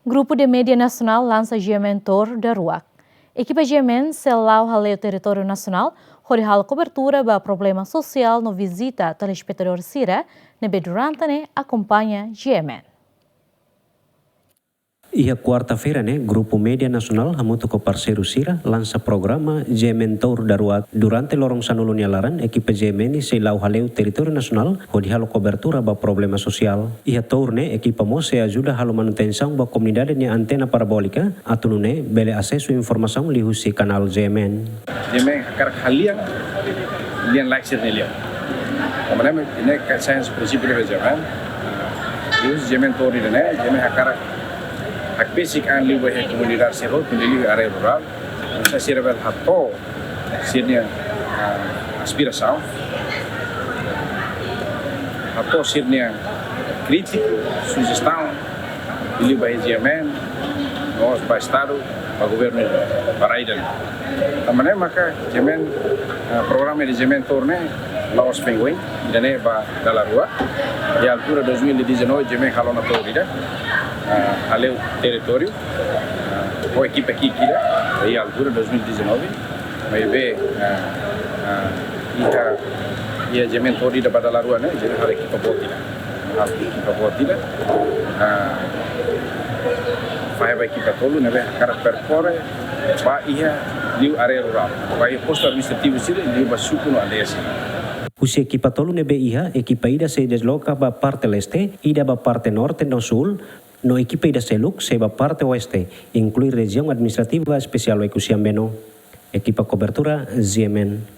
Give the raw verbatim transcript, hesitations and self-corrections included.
Grupu de Média Nasionál lansa GMN Tour daruak. Ekipa GMN sei la'o hale'u territóriu nasionál, hodi halo kobertura ba problema sosiál no vizita telespetadór sira ne'ebé durante ne'e akompaña GMN. Iha kuarta-feira ne'e, Grupu Média Nasionál hamutuk ho parseiru sira lansa programa GMN Tour daruak. Durante loron sanulu nia laran, ekipa GMN sei la'o hale'u territóriu nasionál, hodi halo kobertura ba problema sosiál. Iha tour ne'e, ekipa mós sei ajuda halo manutensaun ba komunidade nia antena parabólika, atu nune'e bele asesu informasaun liuhusi kanál GMN. GMN hakarak halian, lian-laek sira-nia lian. Tanba ne'e, ne'e ka sains prinsípiu de GMN. Liuhusi GMN Tour ida-ne'e, GMN hakarak hakbesik an liu ba iha komunidade sira hotu, liuliu área rurál. Nune'e sira bele hato'o sira-nia, ah, aspirasaun, hato'o sira-nia krítika, sujestaun, liuliu ba GMN, no mós ba Estadu, ba governu, ba rai ida-ne'e. Tanba ne'e maka GMN, ah, programa de GMN Tour ne'e la'ós foin oin, ida-ne'e ba dala rua. Iha altura dois mil e dezanove, GMN halo ona tour ida, ah, hale'u territóriu, ah, ho ekipa ki'ik ida, iha altura dois mil e dezanove. Maibé, ah, ah, iha, iha GMN Tour ida ba dala rua ne'e, GMN halo ekipa boot ida. Halo ekipa boot ida. Ah, fahe ba ekipa tolu ne'ebé hakarak perkorre ba iha liu área rurál. Ba iha postu administrativu sira, liu ba suku no aldeia sira. Husi ekipa tolu ne'ebé iha, ekipa ida sei desloka ba parte leste, ida ba parte norte no súl, no ekipa ida seluk sei ba parte oeste, inklui Rejiaun Administrativa Espesiál Oekusi Ambeno. Ekipa kobertura, GMN.